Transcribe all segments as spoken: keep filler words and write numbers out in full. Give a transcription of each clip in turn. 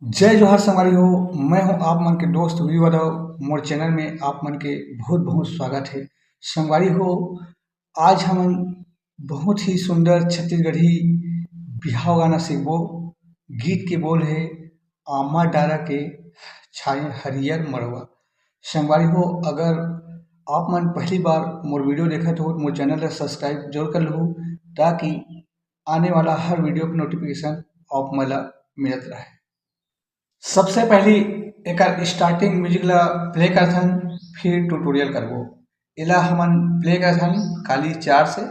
जय जोहार संगवारी हो, मैं हूं आप मन के दोस्त वीरू यादव। मोर चैनल में आप मन के बहुत बहुत स्वागत है। संगवारी हो, आज हमन बहुत ही सुंदर छत्तीसगढ़ी बिहाव गाना सीखबो। गीत के बोल है आमा डारा के छाए हरियर मड़वा। संगवारी हो, अगर आप मन पहली बार मोर वीडियो देखत हो तो मोर चैनल ला सब्सक्राइब जरूर कर लहू, ताकि आने वाला हर वीडियो के नोटिफिकेशन आप मन ला मिलत रहे। सबसे पहली एकर स्टार्टिंग म्यूजिक ला प्ले करथन, फिर ट्यूटोरियल करबो। एला हमन प्ले करथन काली चार से।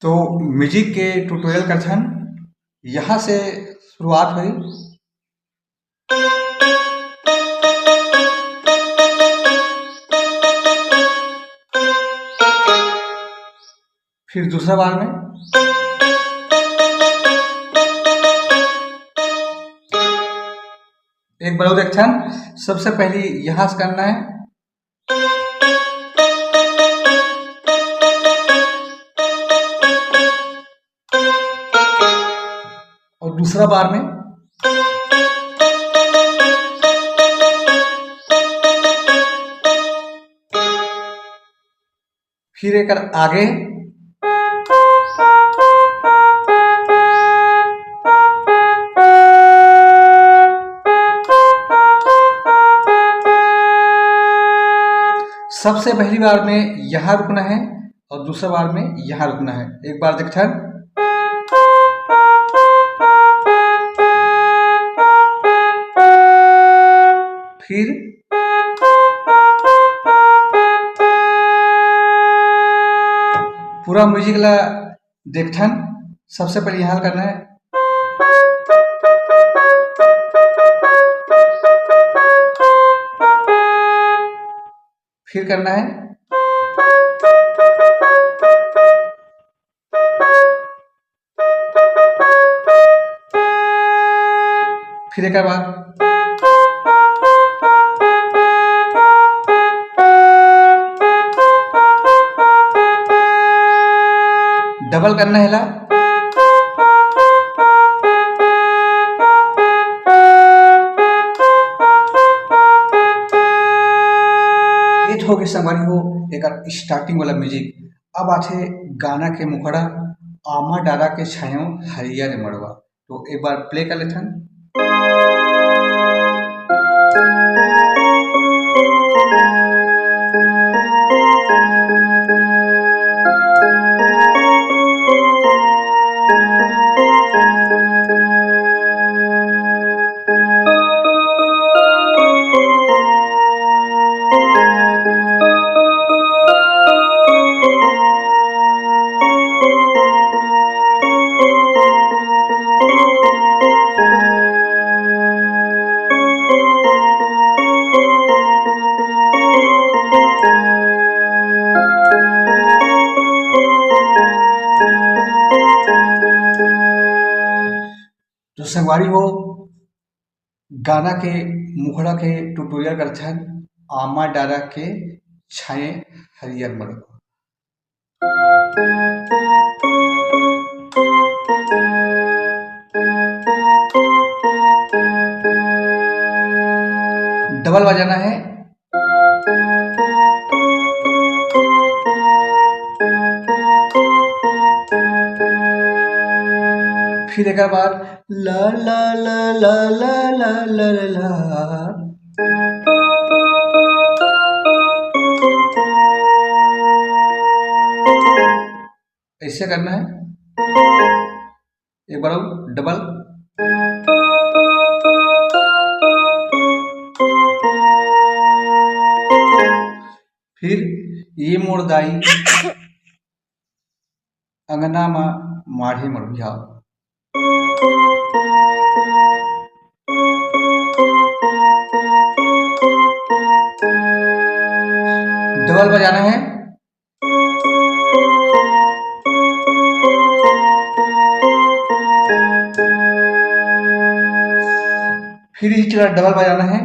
तो म्यूजिक के ट्यूटोरियल करथन, यहाँ से शुरुआत हुई। फिर दूसरा बार में। एक बार और देखथन, सबसे पहले यहाँ से करना है। और दूसरा बार में। फिर एकर आगे। सबसे पहली बार में यहाँ रुकना है और दूसरा बार में यहाँ रुकना है। एक बार देखथन। फिर पूरा म्यूजिक ला देखथन। सबसे पहले यहाँ करना है, फिर करना है, फिर एक बार डबल करना है ला। ये तो हो गए संगवारी हो एक स्टार्टिंग वाला म्यूजिक। अब आथे गाना के मुखड़ा, आमा डारा के छायो हरिया रे मड़वा। तो एक बार प्ले कर लेथन। तो संगवारी हो, गाना के मुखड़ा के ट्यूटोरियल करथन, आमा डारा के छाए हरियर मड़वा। डबल बजाना है। फिर एक बार ला ला ला ला ला ला ला ला ला। ऐसे करना है। एक बार और डबल। फिर ये मोर दाई अंगना मा माढ़े मढ़ियाव। डबल बजाना है। फिर इसी तरह डबल बजाना है।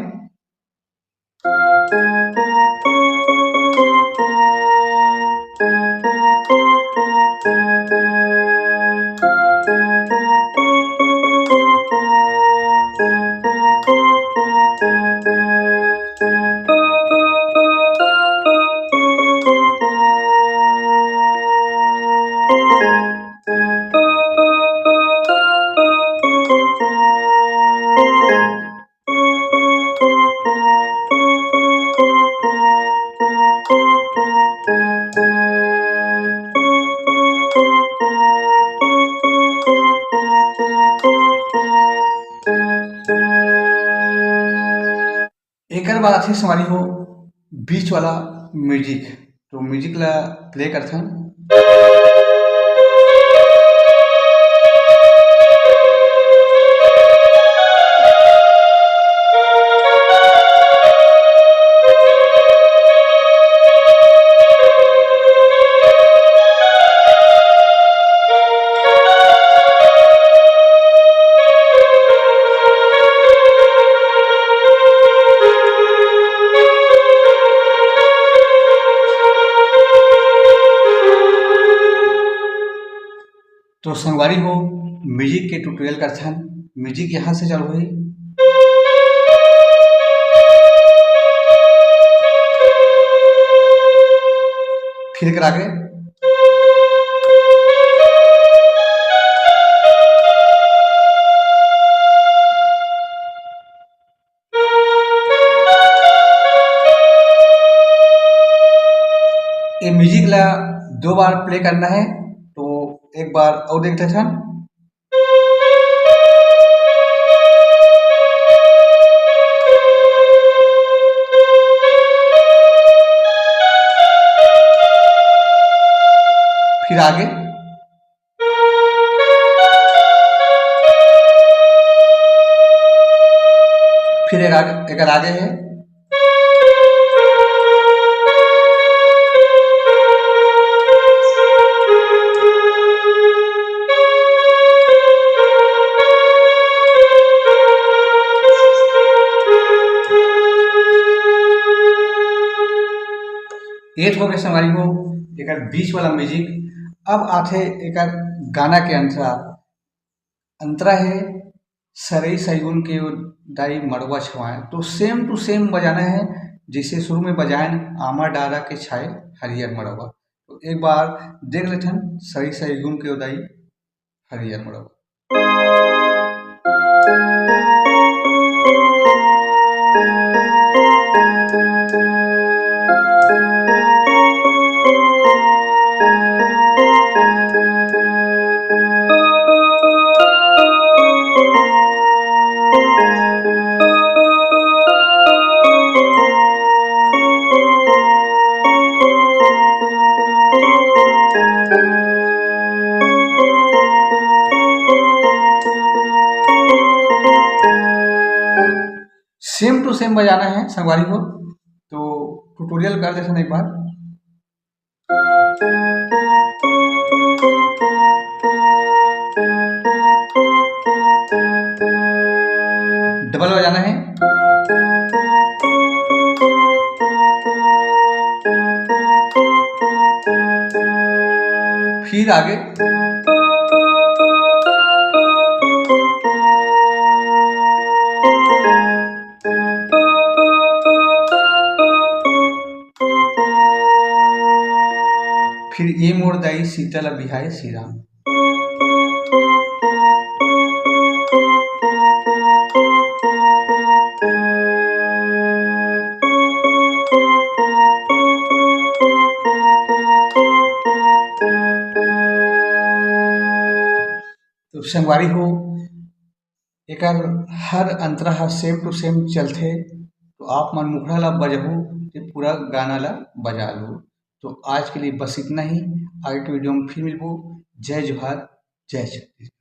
एकर बाद आथे संगवारी हो बीच वाला म्यूजिक। तो म्यूजिक ला प्ले करथन। तो संगवारी हो, म्यूजिक के ट्यूटोरियल करथन। म्यूजिक यहाँ से चालू होही। फिर एकर आगे। ये म्यूजिक ला दो बार प्ले करना है, तो एक बार और देख लेथन। फिर आगे। फिर एक आगे, एकर आगे है। ये तो हो गए संगवारी हो एकर बीच वाला म्यूजिक। अब आथे एकर गाना के अंतरा। अंतरा है सरई सैगुन के ओ दाई मड़वा छवाए, तो सेम टू सेम बजाना है। जैसे शुरू में बजायन आमा डारा के छाए हरियर मड़वा, तो एक बार देख लेथन सरई सैगुन के ओ दाई हरियर मड़वा। सेम टू सेम बजाना है संगवारी हो, तो ट्यूटोरियल कर देथन एक बार। डबल बजाना है। फिर आगे। फिर ये मोर दाई सीता ला बिहाए श्री राम। तो संगवारी हो, एकर हर अंतरा ह सेम टू सेम चलथे। तो आप मन मुखड़ा ला बजाहू, ते पूरा गाना ला बजा लू। तो आज के लिए बस इतना ही। आगे के वीडियो में फिर मिलबो। जय जोहार, जय छत्तीसगढ़।